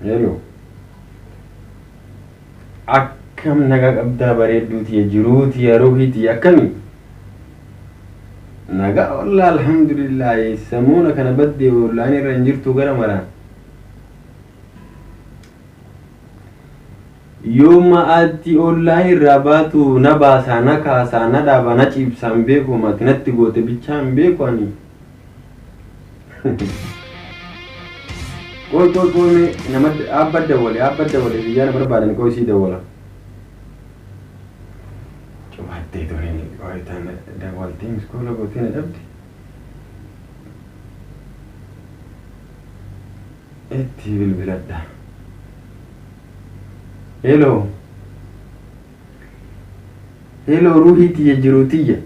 Hello. Akkam nagaa qabdaa bareedduu tiyya jiruu tiyya ruuhii tiyya akkami? Nagaa wallaa alhamdulillah samuuna kana baddee ollaan irra hin jirtu gara maraan. Yoo ma'aatti ollaan irraa baatu na baasaa na kaasaa na dhaaba na ciibsaa hin beeku mati natti goote bichaa hin beeku ani. Qoy qoy qoy mee nama abba dawwale abba dawwale biyyaa na barbaadani qoy sii dawwala. Cufattee tuni qoy tana dawwaltee miskoola gootee na dhabde. Itti bilbiladha. Hello. Hello ruuhii tiyya jiruu tiyya.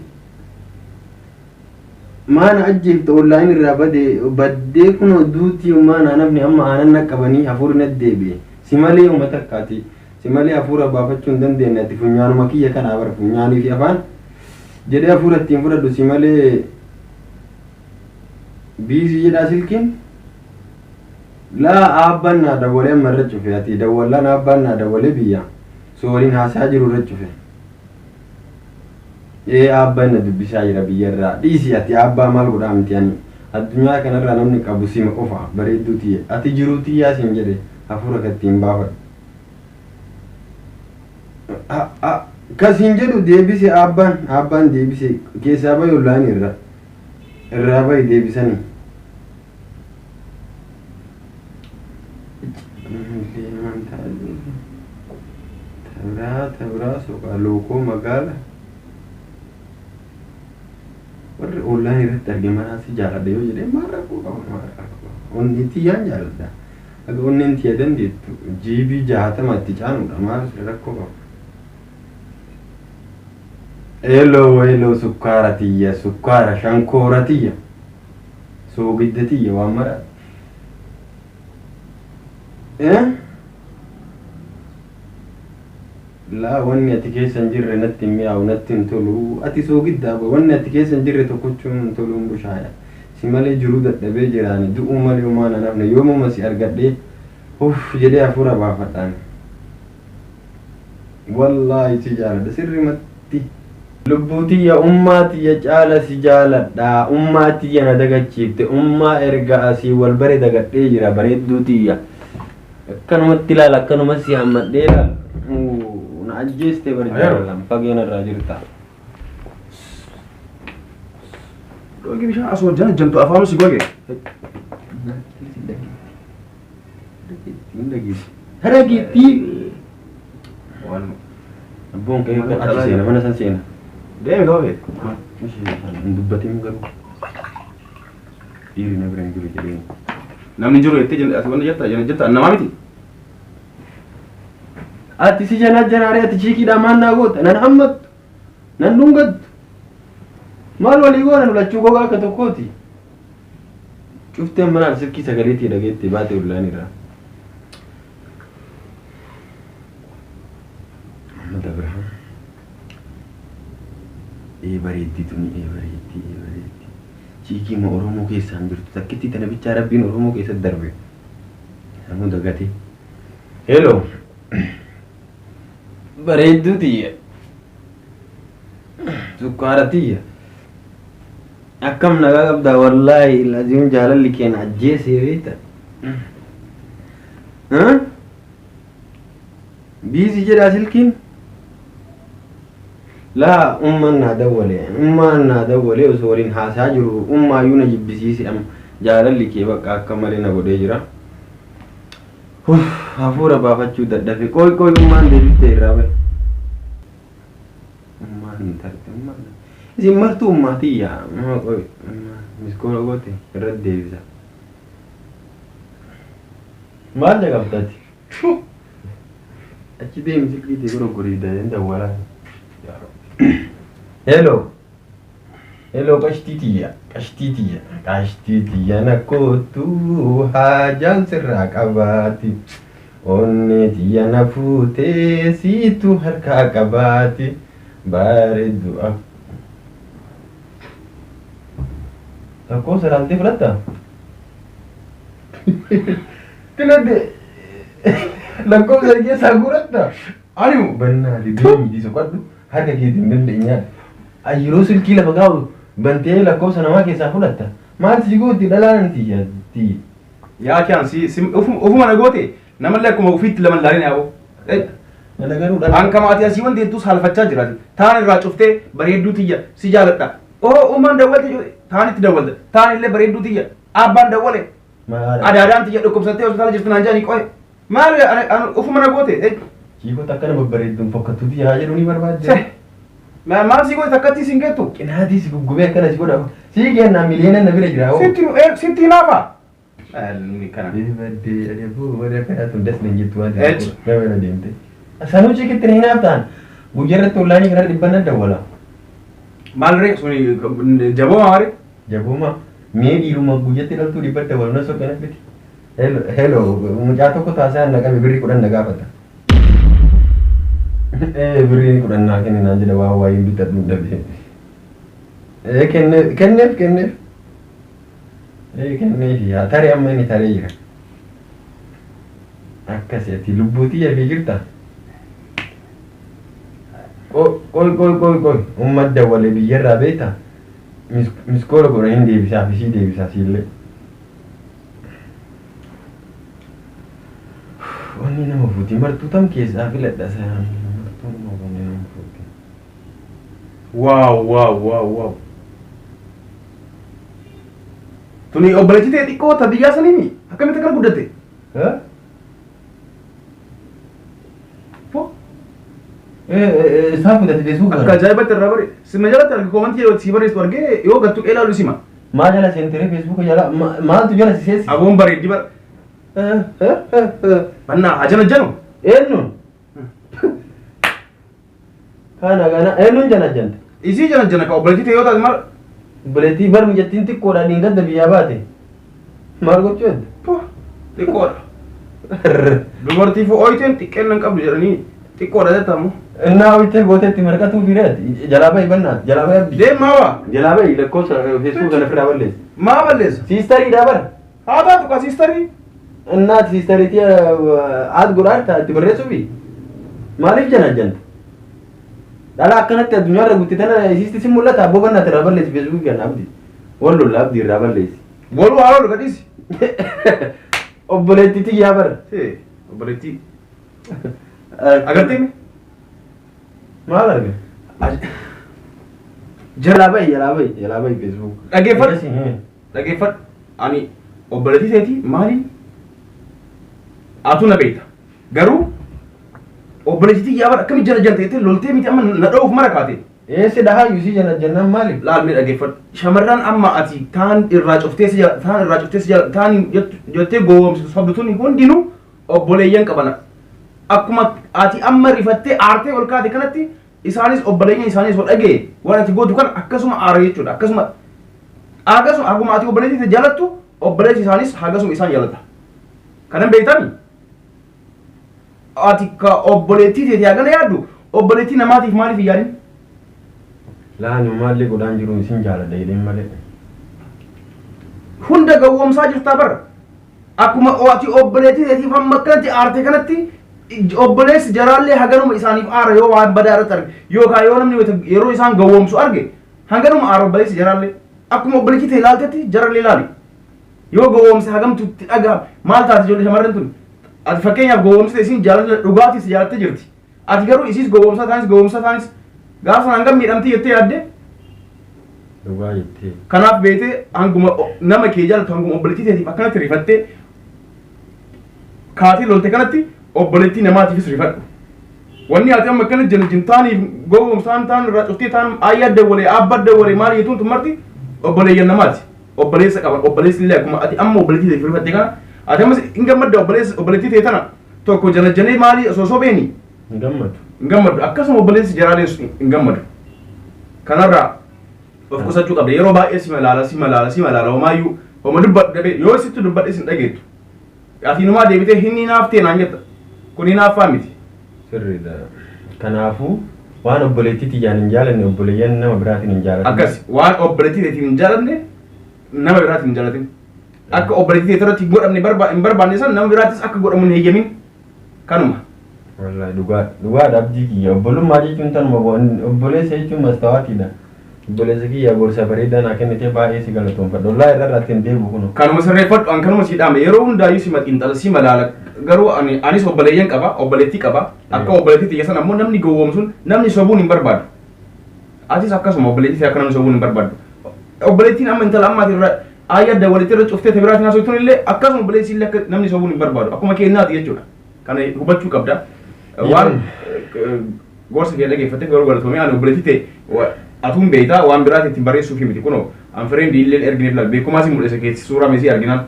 Maana ajjeefta online irraa bade baddee kunoo duutii maana namni amma aanan na qabanii hafuurri na deebi'e. Si malee uma takkaati. Si malee hafuura baafachuu hin dandeenye ati funyaanuma kiyya kanaa bara funyaanii fi afaan jedhee hafuura ittiin fudhadhu si malee biizii jedhaa silkiin. Laa aabbaan naa dawwalee amma irra cufe ati dawwallaan aabbaan naa dawwalee biyya so waliin haasaa jiru irra cufe. Ee aabbaan na dubbisaa jira biyya irraa dhiisi ati aabbaa maal godhaa miti ani addunyaa kanarraa namni qabu sima qofa bareedduu tiyya ati jiruu tiyyaa siin jedhe hafuura kan ittiin baafadhu. Ka siin jedhu deebise aabbaan aabbaan deebise keessaa bahi ollaan irra irraa bahi deebisanii. Tabraa tabraa soqaa lookoo magaala warri ollaan irratti arge maraa si jaaladha yoo jedhee maal rakkoo qaba maal rakkoo qaba onnee tiyyaan jaaladha haga onneen tiyya dandeettu jiibii 60 itti caanuudha maal rakkoo qaba. Hello hello sukkaara tiyya sukkaara shankoora tiyya soogidda tiyya waan mara. Eh? Laa wanni ati keessa hin jirre natti hin mi'aawu natti hin tolu ati soogiddaa ba wanni ati keessa hin jirre tokkochuun hin toluun bushaaya si malee jiruu dadhabee jiraani du'uu malee homaa nan hafne yoomuma si argadhee uff jedhee hafuura baafadhaan. Wallaahi si jaaladha sirrimatti. Lubbuu tiyya ummaa tiyya caala si jaaladha ummaa tiyya na dagachiifte ummaa erga asii wal bare dagadhee jira bareedduu tiyya akkanumatti ilaala akkanuma si hammadhee ilaala na ajjeeste bar jaalalan fageen irraa jirta. Dhogi bishaan asuma jana jantu afaanu si goge. Hin dhageessi. Dhageettii. Waan abboon kee kan achi seena mana san seena. Deemi gaba bee. Hin dubbatin garuu. Dhiirri na bira hin jiru jedheen. Namni jiru jettee ati wanni jetta jana jetta namaa miti. Ati si jana janaaree ati chiikiidhaa maal naa goota nan hammattu nan dhungattu. Maal walii goona nu lachuu gogaa akka tokkooti. Cufteen manaan silkii sagaleetii dhageetti baate ollaan irraa. Muhammad Abrahaam. Ee bareeddii tuni ee bareeddii ee bareeddii. Chiikii ma Oromoo keessaan jirtu takkitti tana bichaa rabbiin Oromoo keessatti darbe. Namuu dagatee. Hello. Bareedduu tiyya. Sukkaara tiyya. Akkam nagaa qabdaa wallaahi laziim jaalalli kee na ajjeesee beekta. Biizii jedhaa silkiin? Laa ummaan naa dawwale ummaan naa dawwale osoo waliin haasaa jiru ummaayyuu na jibbisiise amma jaalalli kee bakka akka malee na godhee jira. Hafuura baafachuu dadhabe qooy qooy ummaan deebiftee irraa bahe. Ummaan hin tarte ummaan. Isin martuu ummaa tiyya. Maa qoy miskoora goote irratti deebisa. Maal jaqabtati? Achi deemi silkii tee gorogorii dayeen dawwalaa. Hello. Hello qashtii tiyya qashtii tiyya qashtii tiyya na koottu haajaan sirraa qabaati. Onnee tiyya na fuutee siitu harkaa qabaati. Bareeddu ak. Lakkoofsa ilaaltee fudhatta? Filadhe. Lakkoofsa keessaa guuratta. Ani Bannaa deemii soqadhu harka keetiin dandeenyaa. Yeroo silkii lafa kaa'u bantee lakkoofsa namaa keessaa fudhatta. Maal si gootti dhalaan tiyya? Yaa kiyaan si ofuma na goote namallee akkuma ofiitti lama laalin yaa'u. Ana garuu dhala. An kama ati asii wanti hedduu saalfachaa jiraati. Taan irraa cuftee bareedduu tiyya si jaaladha. Oo ummaan dawwalte taan itti dawwalte. Taan illee bareedduu tiyya abbaan dawwale. Maal? Adaadaan tiyya dhukkubsattee hospitaala jirti naan jedhanii qo'e. Maal ofuma na goote? Chiikota akkana babbareedduun fokkattuuti yaa jedhu ni barbaadde. Maal si goote takkatti siin gettu? Qinaatii si guggubee akkana si godha. Sii kennaa miliyoona na bira jira. Sitti sitti hinaafa. Kana. Baddee adeebuu warri akkanaa tun das nan jettu waan Ech. nama bira deemte. Sanuu chiikitti na hinaaf ta'an guyyaa irratti ollaanii kana dhibban na dawwala. Maal ree suni jaboo maali? Jabuuma mee dhiiruma guyyatti dhaltuu dhibba dawwalu na soqana fiti. Hello hello mucaa tokko taasisaan na qabe birrii 10 na gaafata. Ee birrii 10 naa kenni naan jedha waa waayee bitadhu hin dhabe. Ee kenneef kenneef kenneef. Ee kenneef yaa taree amma inni taree jira. Akkasi ati lubbuutii fi jirta. Qoy qoy qoy qoy ummat dawwale biyyarraa beektaa? Miskoola godhaniin deebisaaf isii deebisaa siillee. Wanni nama fuuti martuu tam keessaa filadha sana martuu nama wanni nama fuuti. Waaw waaw waaw waaw. Tuni obboleettii ta'e xiqqoo ta biyyaa saniimi akkamitti akkana guddatte? Isaa fudhate Facebook Akka kana. ajaa'ibatti irraa bare sima jalatti arge koomantii yeroo si barreessu argee yoo gattu ilaalu sima. Maa jala seentere Facebook jala maaltu jala si seessi? Aboon bareeddi bara. Bannaa ajana janu. Eenyuun? Kana kana eenyuun jala jante? Isii jala jana ka obboleettii ta'e yoo taate maal? Obboleettii bar mijattiin xiqqoodha niin gadda biyyaa baate. Maal gochuu hedda? Xiqqoodha. Dubartii fo'ooyteen xiqqeen nan qabdu jedhanii xiqqoodha jettamu. Innaa hojjete gooteetti marqatuu fireeti. Jalaa bahi bannaat. Jalaa bahi abdii. Deemaa waa. Jalaa bahi lakkoofsa Facebook kana ofirraa balleessi. Maa balleessa? Siistariidha bara. Haa taatu ka siistarii. Innaati siistariitii haat godhaa itti barreessuufi. Maaliif jana janta? Dhala akkanatti addunyaarra guutte tana isiisti si mul'ata abboo bannaat irraa balleessi Facebook kana abdii. Wal lolla abdii irraa balleessi. Waluu haa lolu gadhiisi. Obboleettii tiyyaa bara. Obboleettii. Agartee mi? Maal arga? Jalaa bahi jalaa bahi jalaa bahi Facebook. Dhaggeeffadhu. Dhaggeeffadhu. Ani obboleettii teetii maaliin? Atu na beekta. Garuu obboleettii tiyyaa bara akkamitti jala jala teettee loltee miti amma na dha'uuf mara kaate. Eessi dhahaa yusii jala jennaan maaliif? Laal mee dhaggeeffadhu. Shamarran amma ati taan irraa cuftee si jala taan irraa cuftee si jala taan jettee gowwoomsitu sabdu tuni hundinuu obboleeyyan qabana. Akkuma ati amma rifattee aartee ol kaate kanatti isaanis obboleeyyan isaanis ol dhagee waan ati gootu kana akkasuma aara jechuudha. Akkasuma akkasuma akkuma ati obboleettii ta'e jaalattu obboleessi isaanis hagasuma isaan jaalata. Kanan beektami? Ati ka obboleettii ta'e hagana yaaddu obboleettii namaatiif maaliif hin yaadin? Laani maallee godhaan jiru isin jaaladha jedheen malee. Hunda gowwoomsaa jirtaa bara. Akkuma ati obboleettii ta'eetiif hamma akkanatti aarte kanatti obboleessi jaraallee haganuma isaaniif aara yoo waan badaa irratti arge yookaan yoo namni yeroo isaan gowwoomsu arge hanganuma aara obboleessi jaraallee akkuma obboleettii ta'e ilaaltetti jarallee ilaali. Yoo gowwoomse hagamtu itti dhagahama maal taate ijoollee shamarran tun ati fakkeenyaaf gowwoomsite isiin jaalala dhugaatis jaalattee jirti ati garuu isiis gowwoomsaa taanis gowwoomsaa taanis gaafa sana hangam miidhamti jettee yaadde. Dhugaa jettee. Kanaaf beetee hanguma nama kee jaalatu hanguma obboleettii teetiif akkanatti rifattee kaatee lolte kanatti obboleettii namaatiifis rifadhu. Wanni ati amma akkana jala taaniif gowwoomsaan taan irraa cuftee taan ayyaa dawwalee abbaa dawwalee maal jettuun tun marti obboleeyyan namaati. Obboleessa qaban obboleessi illee akkuma ati amma obboleettii teetiif rifatte kana ati ammas hin gammadda obboleessa obboleettii tee tana tokko jala jalee maalii osoo sobeeni Hin gammadu. Hin gammadu akkasuma obboleessi jaraalee hin gammadu. Kanarraa of qusachuu qabda yeroo baay'ee si malaala si malaala si malaala homaayyuu homa dubbadhu dhabee yoo sitti dubbadhe sin dhageettu. Ati inumaa deebitee hin hinaaftee naan jetta kun hinaaffaa miti. Sirriidha. Kanaafuu waan obboleettii tiyyaan hin jaalanne obboleeyyan nama biraatiin hin jaalatin. Akkas waan obboleettii teetiin hin jaalanne nama biraatiin hin jaalatin. Akka obboleettii teetii irratti hin godhamne hin barbaanne san nama biraattis akka godhamu hin heeyyamin. Kanuma. Wallahi dhugaa dhugaadha abdii kiyya. Obbolummaa jechuun tanuma obboleessa jechuun mastawaatiidha. Obboleessa kiyya gorsa bareedaa naa kennite baay'ee si galatoomfadha. Wallahi irra irratti hin deebi'u kunoo. Kanuma sirreeffadhu an kanuma sii dhaame yeroo hundaayyuu sima xiinxala sima laala garuu ani anis obboleeyyan qaba obboleettii qaba akka obboleettii tiyya sana ammoo namni gowwoomsuun namni sobuun hin barbaadu. Atis akkasuma obboleettii tiyya akka namni sobuun hin barbaadu. Obboleettiin amma intala ammaati irra aayya dawwaleetti irra cuftee biraatiin haasoftuun illee akkasuma obboleessi illee akka namni sobuun hin barbaadu akkuma keenyaati jechuudha. Kana hubachuu qabda. Waan gorsa kee dhageeffattee garuu galatoomee ani obboleettii ta'e atuun beektaa waan biraati ittiin barreessuuf miti kunoo an friend illee ergineef laal beekumaa si mul'isa keessi suuraa mesii arginaan.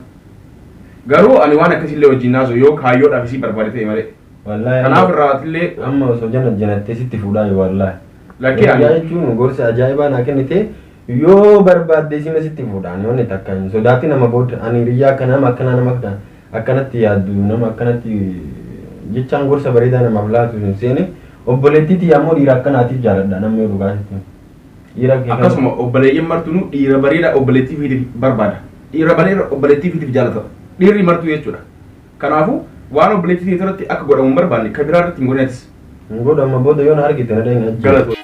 Garuu ani waan akkasiillee wajjin naasu yoo kaayyoodhaaf isii barbaade ta'e malee. Wallahi Kanaaf irraatillee amma osoo jana janattee sitti fuudhaa yoo wallahi. Lakkee ani. Hiriyaa jechuun gorsa ajaa'ibaa naa kennite yoo barbaadde isima sitti fuudha ani wanni takka hin sodaati nama booda ani hiriyyaa akka nama akkanaa nama akka akkanatti yaaddu nama akkanatti jechaan gorsa bareedaa namaaf laatu hin seene obboleettii tiyya ammoo dhiira akkanaatiif jaaladha namni yoo dhugaa sitti dhiira kee kana- Akkasuma obboleeyyan martinuu dhiira bareedaa obboleettii ofiitiif barbaada. Dhiira bareedaa obboleettii ofiitiif jaalata. Dhiirri martuu jechuudha. Kanaafuu waan obboleettii ta'e irratti akka godhamu hin barbaanne kan biraa irratti hin godhin atis. Hin godhu amma booda yoo na argite na dhahina ajjeesi. Galatoomi.